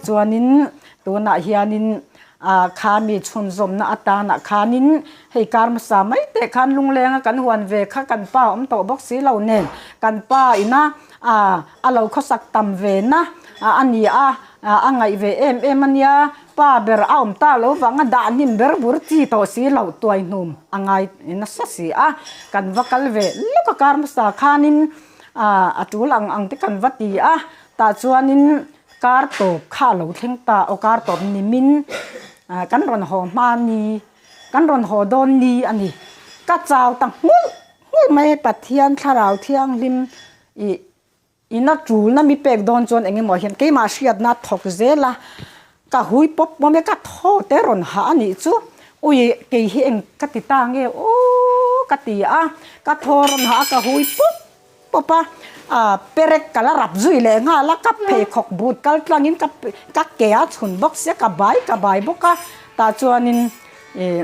Tichuanin tunah hianin kha mi chhunzawmna atanah khanin hei kar hmasa mai teh khan lunglenga kan huan ve kha kan pa awm tawh bawk si lo nen kan pa ina a lo khawsak tam ve na a ni a, a ngaih ve em em a nia. Pa ber a awm ta lo vang a dah hnim ber bur chi tawh si lo tuai hnum a ngai nasa si a, kan va kal ve lawk a kar hmasa khanin a tul ang ang te kan va ti a, tah chuanin kar tawp kha a lo thleng ta aw kar tawp nimin kan rawn haw hma ni kan rawn haw dawn ni a ni ka chau ta nghulh nghulh mai Pathian thlarau thianghlim ih Ina tulna mi pek dawn chuan eng emaw hian keimah hriatna thawk zel a, ka hui pawp pawm e, ka thaw te rawn hah a nih chu, ui kei hi eng ka ti ta nge aw ka ti a, ka thaw rawn hah a ka hui pawp pawp a, ah perek ka la rap zui leh nghal a, ka pheikhawk but kal tlangin ka ka ke a chhun bawk sia, ka bai ka bai bawk a, tah chuanin ih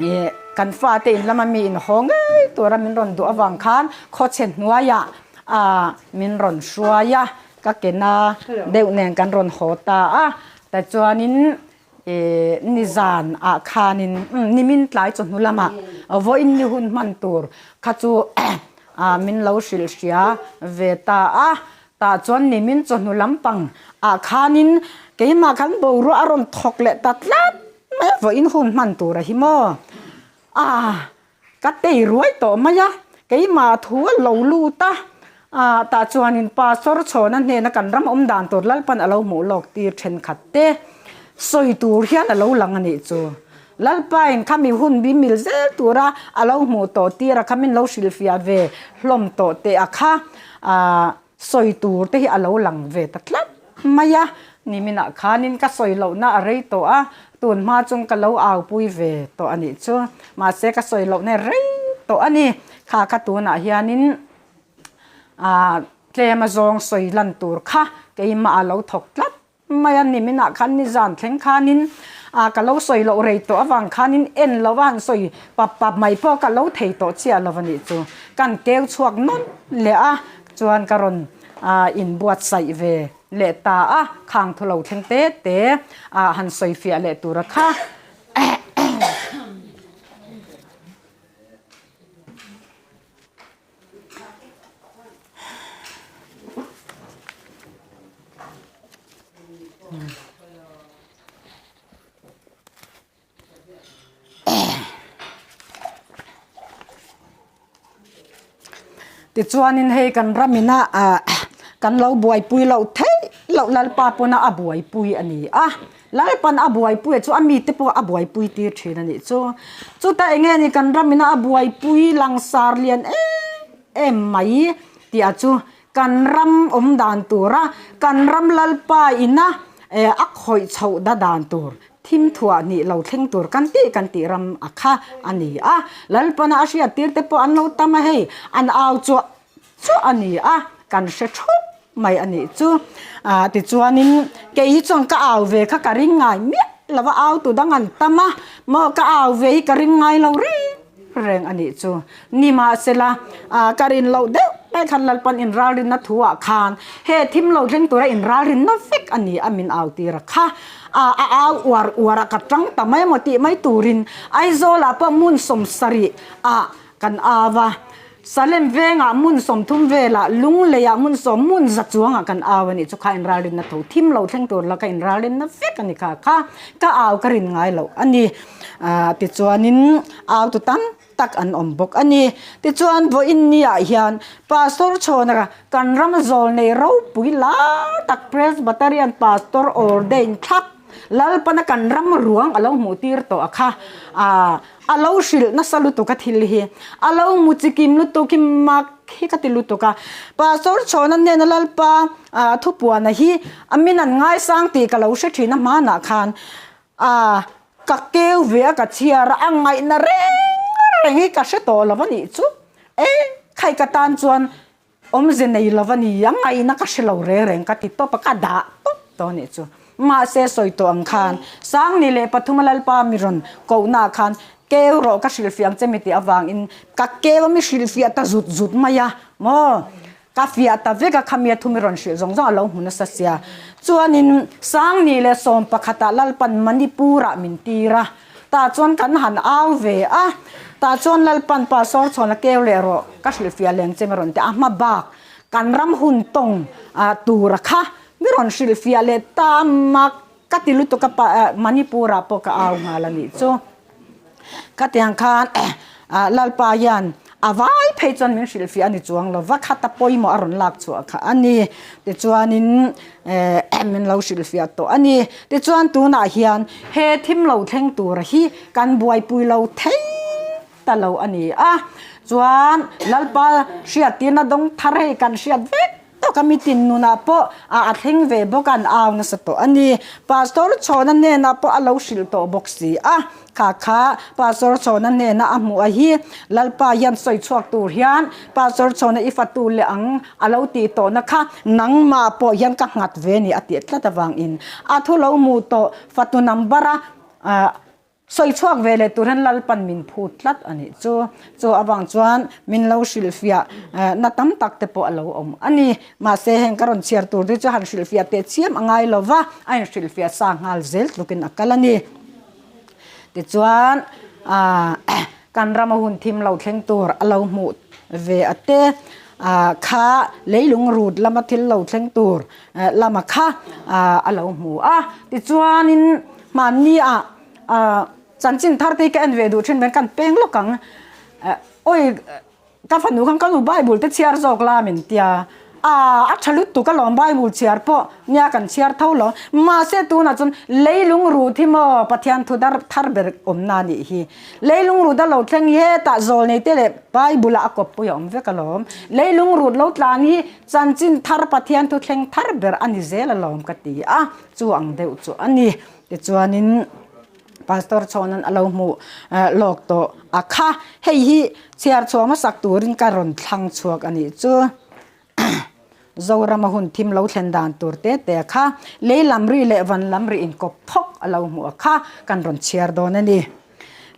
ih kan fate in lama mi inhaw ngei tura min rawn duh avang khan khawchhe hnuaiah a min rawn hruai a ka ke na deuh nen kan rawn haw ta a tichuanin ih nizan ah khanin nimin tlai chawhnu lamah vawiin ni hun hman tur kha chu ah min lo hrilh hria ve ta a tah chuan nimin chawhnu lampang ah khanin keimah khan boruak a rawn thawk leh ta tlat mai a vawiin hun hman tur a hi maw a. Ka tei ruai tawh mai a, keimah thu a lo lut a, ah tah chuanin Pastor Chhawna hnena kan ram awm dan tur Lalpan a lo hmuh lawk tir thenkhat te sawi tur hian a lo lang a nih chu. Lalpain khami hun bi mil zel tura a lo hmuh tawh tir a kha min lo hrilhfiah ve hlawm tawh teh a kha ah sawi tur te hi a lo lang ve ta tlat mai a, niminah khanin ka sawi lohna a rei tawh a, tun hma chung ka lo aupui ve tawh a nih chu, mahse ka sawi lohna rei tawh a ni, kha kha tunah hianin ah tlem a zawng sawi lan tur kha keimah a lo thawk tlat Mai a niminah khan nizan thleng khanin ah ka lo sawi loh rei tawh avang khanin en lo a han sawi pap pap mai pawh ka lo thei tawh chiah lo a nih chu. Kan keu chhuak nawn leh a chuan ka rawn ah inbuatsaih ve leh ta a, khang thu lo thleng te te ah han sawi fiah leh tur a kha. Tichuanin hei kan ramina ah kan lo buaipui loh theih loh Lalpa pawna a buaipui a ni a. Lalpan a buaipui a chu a mite pawh a buaipui tir thin a nih chu. Chuta eng nge ni kan ramina a buaipui langsar lian em em mai tih a chu kan ram awm dan tura kan ram Lalpa ina a khawih chhoh da dan tur thim thuah nih lo thleng tur kan tih kan tih ram a kha a ni a. Lalpana a hriat tir te pawh an lo tam a hei an au chuah chu a ni a, kan hre thup mai a nih chu. Ah tichuanin kei hi chuan ka au ve kha ka ring ngai miah lo a, au tu dang an tam a, maw ka au ve hi ka ring ngai lo reng reng a nih chu. Nimahsela ah ka rin loh deuh mai khan Lalpan inralrinna thu ah khan he thim lo thleng tura inralrinna vek a ni a min au tir a kha. Ah a au uar uar a ka tang ta mai emaw tih mai turin Aizawl ah pawh hmun 70 ah kan au a. Salem vengah hmun 30 velah Lungleiah hmun 10 hmun za chuangah kan au a nih chu kha inralrinna tho thim lo thleng tur la ka inralrinna vek a ni kha kha ka au ka rin ngai loh a ni. Ahh tichuanin au tu tam tak an awm bawk a ni. Tichuan vawiin niah hian Pastor Chhawna kan ram zawl nei ropui lar tak Presbyterian Pastor ordain thlap Lalpana kan ram ruang a lo hmuh tir tawh a kha ahh A lo hrilh nasa lutuk a thil hi. A lo mu chikim lutuk hi mak hi ka ti lutuk a. Pastor Chhawna hnena Lalpa thupuana hi a min an ngaisang tih ka lo hre thin a hmanah khan a ka keu ve a ka chhiar a, a ngaihna reng reng hi ka hre tawh lo a nih chu. E khai ka tan chuan Awmze nei lo a ni, a ngaihna ka hre lo reng reng ka ti tawp a, ka dah tawp tawh a nih chu. Mahse sawi tawh ang khan, Sangni leh Pathuma Lalpa mi rawn kohnaah khan keu rawh ka hrilhfiah ang che mi tih avangin ka keu a mi hrilhfiah ta zut zut mai a maw? Ka fiah ta vek a, khami a thumi rawn hrilh zawng zawng a lo hmu nasa sia. Chuanin Sangni leh sawm pakhatah Lalpan Manipur-ah min tir a, tah chuan kan han au ve a, tah chuan Lalpan pa sawr chhawn a keu leh rawh, ka hrilh fiah leng che mi rawn ti a, hma bak kan ram hun tawng tura kha mi rawn hrilh fiah leh ta mak ka ti lutuk a, pa Manipur-ah pawh ka au nghal a nih chu. Ka tiang khan Lalpa hian a vai phei chuan min hrilhfiah a ni chuang lo va, khata pawimawh a rawn lak chhuah kha a ni. Tichuanin min lo hrilhfiah tawh a ni. Tichuan tunah hian he thim lo thleng tur hi kan buaipui lo thei ta lo a ni a. Chuan Lalpa hriattirna dawng thar hei kan hriat vek Tawk a mitin nunah pawh a a thleng ve bawk a, an au nasa tawh a ni. Pastor Chhawna hnenah pawh a lo hrilh tawh bawk si a, kha kha Pastor Chhawna hnena a hmuh a hi Lalpa hian sawi chhuak tur hian Pastor Chhawna i fatu leh ang a lo tih tawhna kha nangmah pawh hian ka nghat ve ni a tih tlat avangin a thu lo hmuh tawh fatu number a Sawi chhuak ve leh tur hian Lalpan min phut tlat a nih chu. Chu avang chuan min lo hrilhfiah na tam tak te pawh a lo awm a ni. Mahse heng ka rawn chhiar tur te chu han hrilhfiah teh chiam a ngai lo va, a inhrilhfiah sa nghal zel tlukin a kal a ni. Tichuan kan rama hun thim lo thleng tur a lo hmuh ve a te kha leilung rut lama thil lo thleng tur lama kha a lo hmu a. Tichuanin Hmanni ah chanchin thar te hi ka en ve duh thin mai kan peng lawk ang awi ka fanu khan ka nu bible te chhiar zawk la min tia a a tha lutuk alawm bible chhiar pawh nia kan chhiar tho lo mahse tunah chuan leilung rut hi maw Pathian thu dar thar ber awmna a nih hi leilung rut a lo thleng hi hetah zawl nei te leh bible ah a kawppui a awm vek alawm leilung rut lo tlan hi chanchin thar Pathian thu thleng thar ber a ni zel alawm ka ti a. Chu ang deuh chu a ni. Tichuanin Pastor Chhawnan a lo hmuh lawk tawh a kha. Hei hi chhiar chhuah hmasak turin ka rawn thlang chhuak a nih chu. Zorama hun thim lo thlen dan tur te te kha lei lam ri leh van lam ri inkawp thawk a lo hmuh a kha kan rawn chhiar dawn a ni.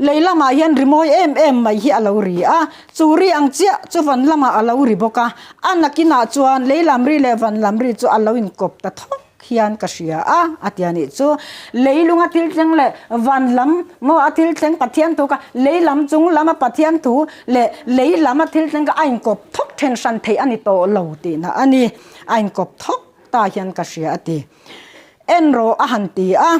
Lei lamah hian ri mawi em em mai hi a lo ri a, chu ri ang chiah chu van lamah a lo ri bawk a, a nakinah chuan lei lam ri leh van lam ri chu a lo inkawp ta thawk hian ka hria a, a ti a nih chu. Lei lunga thil thleng leh van lam maw a thil thleng Pathian thu kha lei lam chung lama Pathian thu leh lei lama thil thleng kha a inkawp thawk then hran theih a ni tawh lo tihna a ni, a inkawp thawk ta hian ka hria a ti. En rawh a han ti a,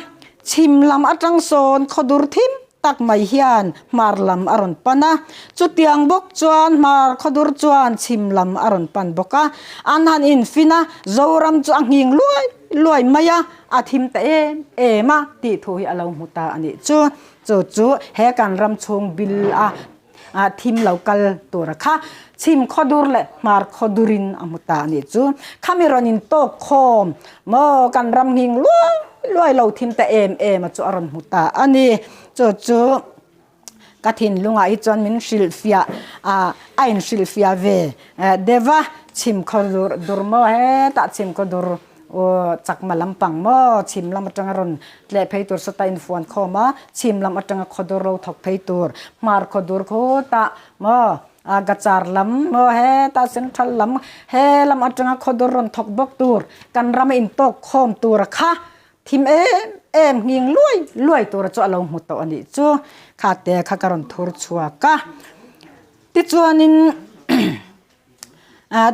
chhim lam atang sawn khawdur thim tak mai hian hmar lam a rawn pan a, chutiang bawk chuan hmar khawdur chuan chhim lam a rawn pan bawk a, an han infin a, Zoram chu a nghing luai luai mai a, a thim ta em em a tih thu hi a lo hmu ta a nih chu, chu chu he kan ram chhung bil a Ah thim lo kal tur a kha chhim khawdur leh hmar khawdurin a hmu ta a nih chu. Khami rawn in tawk khawm maw kan ram nghing luai luai lo thim ta em em a chu a rawn hmu ta a ni. Chu chu ka thinlungah hi chuan min hrilhfiah ah a in hrilhfiah ve deuh a chhim khawdur dur maw hetah chhim khawdur Aw, chakma lampang maw chhim lam atanga rawn tleh phei tur sawta infuan khawm a, chhim lam atanga khawdur lo thawk phei tur, hmar khawdur khutah maw a gachar lam maw hetah central lam he lam atanga khawdur rawn thawk bawk tur, kan rama intawk khawm tura kha thim em em nghing luai luai tura chu a lo hmu tawh a nih chu, kha te kha ka rawn thur chhuak a. Tichuanin.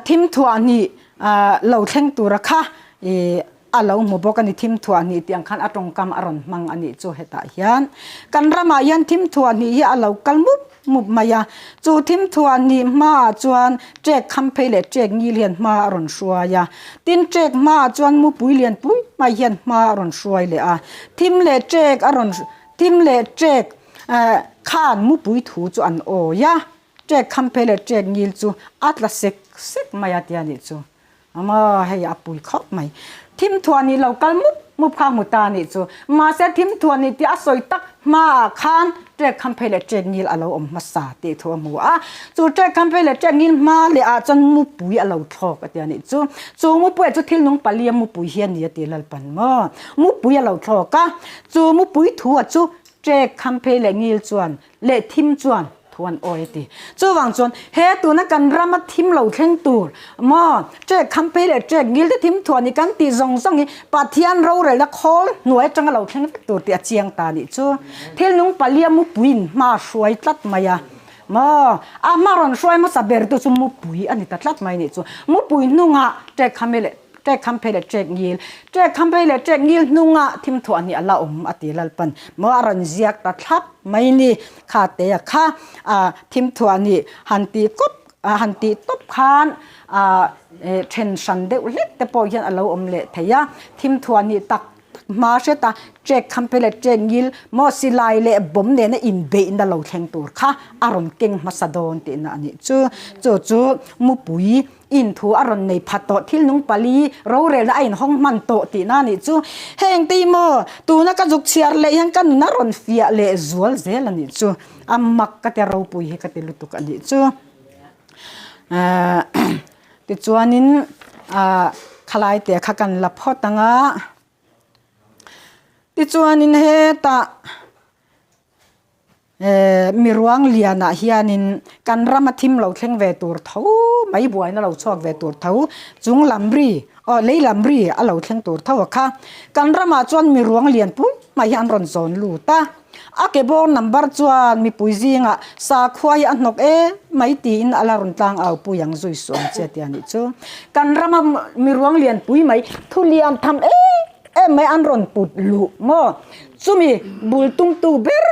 Thim thuah hnih lo thleng tura kha a lo hmu bawk a ni. Thim thuah hnih tih ang khan a tawngkam a rawn hmang a nih chu hetah hian. Kan ramah hian thim thuah hnih hi a lo kal mup mup mai a. Chu thim thuah hnih hmaah chuan ṭek kham phei leh ṭek ngil hian hma a rawn hruai a. Tin ṭek hmaah chuan mupui lian pui mai hian hma a rawn hruai leh a. Thim leh ṭek a rawn thim leh ṭek khan mupui thu chu an awi a. Ṭek khamphei leh ṭek ngil chu a tla sek sek mai a tia nih chu. Amaw hei a pui khawp mai. Thim thuah nih lo kal mup mup kha hmu ta nih chu. Mahse thim thuah nih tih a sawi tak hmaah khan ṭek khamphei leh ṭek ngil a lo awm hmasa tih thu a hmu a. Chu ṭek khamphei leh ṭek ngil hma leh ah chuan mupui a lo thlawk a tia nih chu. Chu mupui ah chu thil nung pali a mupui hi a ni a ti Lalpan maw. Mupui a lo thlawk a. Chu mupui thu ah chu ṭek khamphei leh ngil chuan leh thim chuan. Thu an awi a ti. Chuvang chuan he tuna kan rama thim lo thleng tur maw ṭek khamphei leh ṭek ngil te thim thuah ni kan tih zawng zawng hi Pathian rorelna khawl hnuai atanga lo thleng vek tur tih a chiang ta nih chu. Thil nung palia mupuiin hma hruai tlat mai a maw a hma rawn hruai hmasa ber tu chu mupui a ni ta tlat mai nih chu. Mupui hnungah ṭek khamphei leh ṭek khamphei leh ṭek ngil ṭek khamphei leh ṭek ngil hnungah thim thuah hnih a la awm a ti Lalpan maw a rawn ziak ta thlap mai ni. Kha te a kha a thim thuah nih han tih kawp a han tih tawp khan a then hran deuh hlek te pawh hian a lo awm leh thei a, thim thuah nih tak tak hma hret a trek kham phei leh trek ngil maw silai leh bawm nena inbeihna lo thleng tur kha a rawn keng hmasa dawn tihna a nih chu. Chu chu mupui In thu a rawn nei phat tawh, thil nung pali rorelna a inhawng hman tawh tihna a nih chu. Heng te hi maw, tuna ka zuk chhiar leh hian ka nun a rawn fiah leh zual zel a nih chu. A mak ka ti a ropui hi ka ti lutuk a nih chu. Tichuanin khalai te kha kan la phawt ang a, tichuanin hetah Miruang lianah hianin kan rama thim lo thleng ve tur tho mai buaina lo chhuak ve tur tho chung lam ri aw lei lam ri a lo thleng tur tho a kha. Kan ramah chuan miruang lian pui mai hi an rawn zawn lut a, a ke bawr number chuan mipui zingah sakhua hi a hnawk em mai tiin a la rawn tlang au pui ang zui suh ang che tia nih chu. Kan rama miruang lian pui mai thu lian tham em em mai an rawn put luh maw? Chumi bul tumtu ber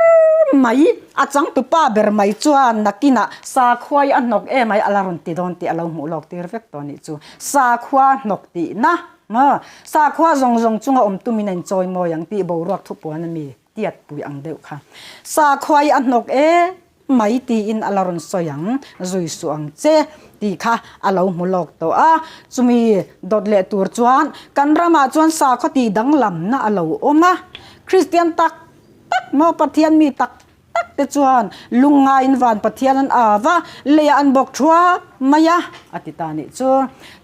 mai, a changtupa ber mai chuan nakinah sakhua hi a hnawk em ai a la rawn ti dawn tih a lo hmuh lawk tir vek tawh a nih chu. Sakhua hnawk tihna maw? Sakhua zawng zawng chunga awm tumin a inchawi mawi ang tih boruak thupuan a mi tiatpui ang deuh kha. Sakhua hi a hnawk em mai tiin a la rawn sawi ang, zui suh ang che tih kha a lo hmu lawk tawh a. Chumi dawt leh tur chuan kan ramah chuan sakhaw tih danglamna a lo awm a. Kristian tak tak maw Pathian mi tak tak te chuan lungngaiin van Pathian an av a, leiah an bawk thuap mai a, a ti ta nih chu.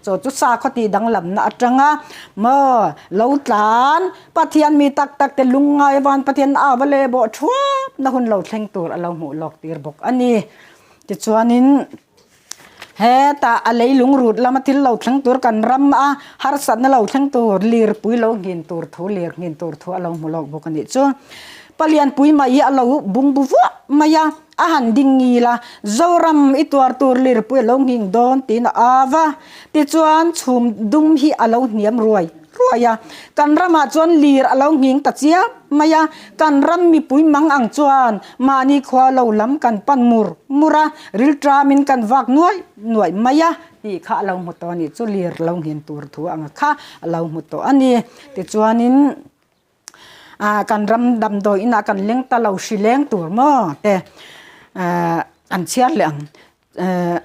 Chaw chu sakhaw tih danglamna atanga maw lo tlan Pathian mi tak tak te lungngai van Pathian a va leh bawh thuap na hun lo thleng tur a lo hmuh lawk tir bawk a ni. Tichuanin hetah a leilung rut lama thil lo thleng tur kan ram a harsatna lo thleng tur lirpui lo nghin tur thu lir nghin tur thu a lo hmu lawk bawk a nih chu. Palianpui mai hi a lo bungbu vuah mai a, a han ding ngil a, Zoram i tuar tur lirpui a lo nghing dawn tiin a av a. Tichuan chhum dum hi a lo hniam ruai. Ruai a, kan ramah chuan lir a lo nghing ta chiam mai a, kan ram mipui mang ang chuan mahni khua lo lam kan pan mur mur a, rilṭamin kan vak nuai nuai mai a tih kha a lo hmu tawh a nih chu, lir lo nghin tur thu ang kha a lo hmu tawh a ni. Tichuanin ah kan ram damdawi inah kan leng ta lo hri leng tur maw te ah an chhiar leh ang eh.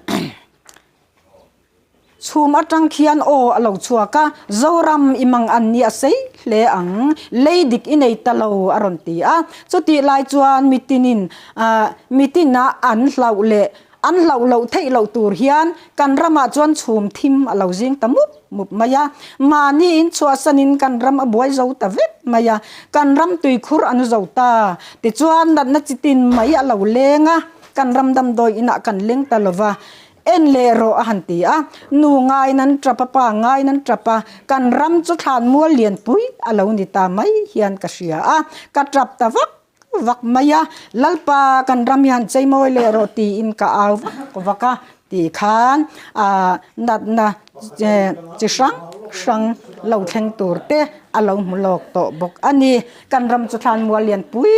Chhum atang khian aw a lo chhuak a, Zoram i mang an ni a sei hle ang, lei dik i nei ta lo a rawn ti a. Chutih lai chuan mitinin mitina an hlauh leh an hlauh loh theih loh tur hian kan ramah chuan chhum thim a lo zing ta mup mup mai a. Mahni in chhuahsanin kan ram a buai zo ta vek mai a, kan ram tuikhur an zo ta. Tichuan natna chitin mai a lo leng a, kan ram damdawi inah kan leng ta lo va. En leh rawh a han ti a, nu ngaiin an tap a, pa ngaiin an tap a, kan ram chu thlan mual lianpui a lo ni ta mai hian ka hria a, ka tap ta vak vak mai a, Lalpa kan ram hi han chei mawi leh rawh tiin ka au vak vak a tih khan ah natna chi hrang hrang lo thleng tur te a lo hmu lawk tawh bawk a ni. Kan ram chu thlan mual lianpui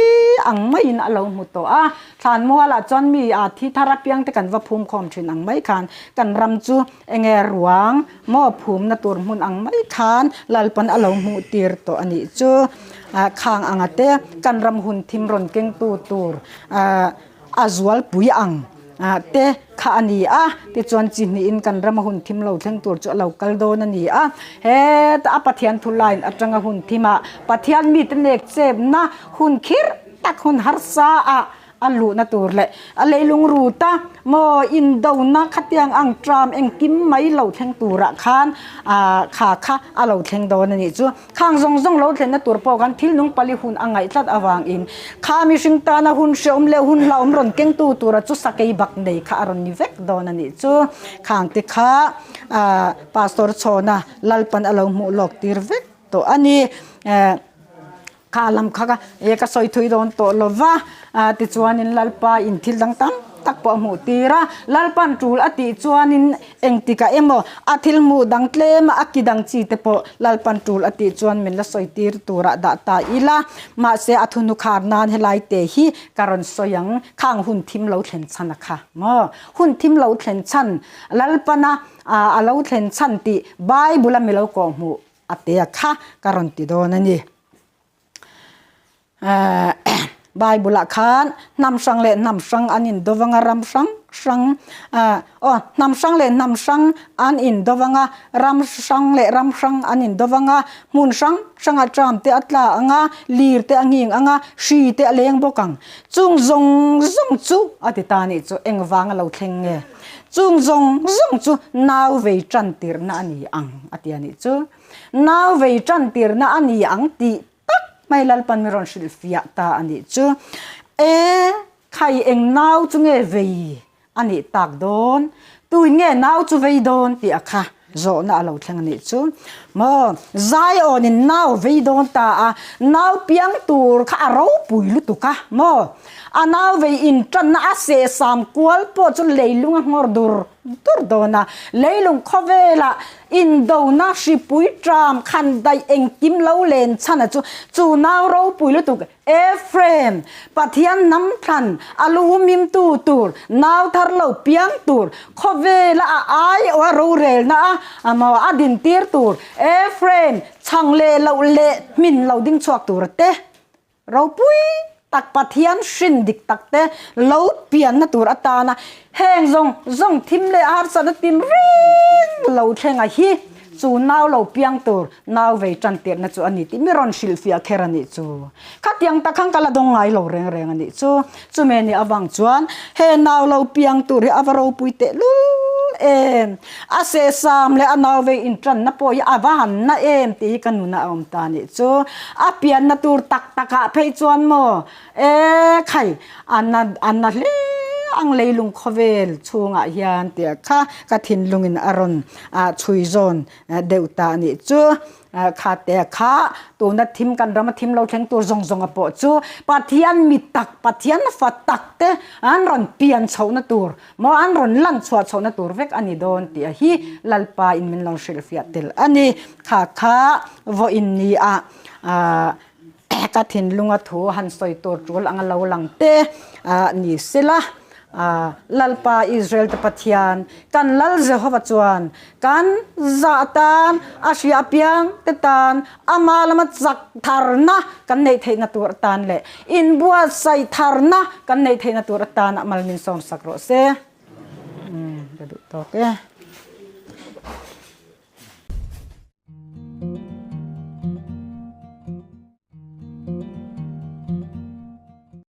ang maiin a lo hmu tawh a, Thlan mualah chuan mi a thi thar apiang te kan va phum khawm thin ang mai khan kan ram chu enge ruang maw phumna tur hmun ang mai khan Lalpan a lo hmuh tir tawh a nih chu. Ah khang anga te kan ram hun thim rawn kengtu tur ah a zualpui ang ah te kha a ni a, tichuan chi hnihin kan rama hun thim lo thleng tur chu a lo kal dawn a ni a. Heta a Pathian thu line atanga hun thimah Pathian mite nek chepna hun khirh tak hun harsa ah. A luhna tur leh a leilung rut a maw indona khatiang ang tram engkim mai lo thleng turah khan ah kha kha a lo thleng dawn a nih chu. Khang zawng zawng lo thlenna tur pawh khan thil nung pali hun a ngaih tlat avangin kha mihring tana hun hrehawm leh hun hlauhawm rawn kengtu tura chu sakei bak nei kha a rawn ni vek dawn a nih chu. Khang te kha ah Pastor Chhawna Lalpan a lo hmuh lawk tir vek tawh a ni. Eh. Kha lam kha ka e ka sawi thui dawn tawh lo va, tichuanin Lalpa in thil dang tam tak pawh a hmuh tir a, Lalpan tul a tih chuanin engtikah emaw a thil hmuh dang tlem a ki dang chi te pawh Lalpan tul a tih chuan min la sawi tir turah dah ta ila, mahse a thunu khar nan helai te hi ka rawn sawi ang, khang hun thim lo thlen chhan a kha maw? Hun thim lo thlen chhan Lalpana a lo thlen chhan tih Bible a mi lo kawhhmuh a te a kha ka rawn ti dawn a ni. Bible ah khan hnam hrang leh hnam hrang an in do vang a ram hrang hrang aw hnam hrang leh hnam hrang an in do vang a ram hrang leh ram hrang an in do vang a hmun hrang hrang ah tram te a tla ang a lir te a nghing ang a hri te a leng bawk ang chung zawng zawng chu a ti ta nih chu engvang a lo thleng nge. Chung zawng zawng chu nau vei tan tirhna a ni ang a ti a nih chu. Nau vei tan tirhna a ni ang tih tak mai Lalpan mi rawn hrilh fiah ta a nih chu. E, khai eng nau chu nge vei a nih tak dawn? Tuin nge nau chu vei dawn tih a kha zawhna a lo thleng a nih chu. Maw, Zion-in nau vei dawn ta a, nau piang tur kha a ropui lutuk a, maw? A nau vei inṭanna a sehsam kual pawh chu leilung a nghawr dur dur dawn a, leilung khawvelah indona hripui ṭam khan daih engkim lo len chhan a chu, chu nau ropui lutuk Ephraim, Pathian hnam thlan, a lu mimtu tur, nau thar lo piang tur, khawvela a aiawh a rorelna a maw a dintir tur, Ephraim, chhang leh loh leh hmin lo ding chhuak tur te, ropui tak Pathian hrin dik tak te lo pianna tur atana heng zawng zawng thim leh harsatna tin reng lo thlenga hi chu nau lo piang tur Nau vei tan tirhna chu a ni tih mi rawn hrilhfiah kher a nih chu. Khatiang tak khan ka la dawng ngai lo reng reng a nih chu. Chumi nih avang chuan he nau lo piang tur hi a va ropui teh lul em. A sehsam leh a nau vei intanna pawh hi a va han na em tih hi ka nuna a awm ta a nih chu. A pianna tur tak takah phei chuan maw e khai a na a na hle ang leilung khawvel chhungah hian tih kha ka thinlungin a rawn chhui zawn deuh ta a nih chu kha te kha tuna thim kan rama thim lo thleng tur zawng zawng a pawh chu Pathian mi tak Pathian fa tak te an rawn pian chhohna tur maw an rawn lan chhuah chhohna tur vek a ni dawn tih a hi Lalpa in min lo hrilhfiah tel a ni kha kha vawiin ni ah ka thinlunga thu han sawi tur tul anga lo lang te ni sela Lalpa Israel te Pathian kan Lal Jehova chuan kan zah tan a hria apiang te tan ama lama chak tharna kan neih theihna tur atan leh inbuatsaih tharna kan neih theihna tur atan a mal min sawmsak rawh se. Ka duh tawk e.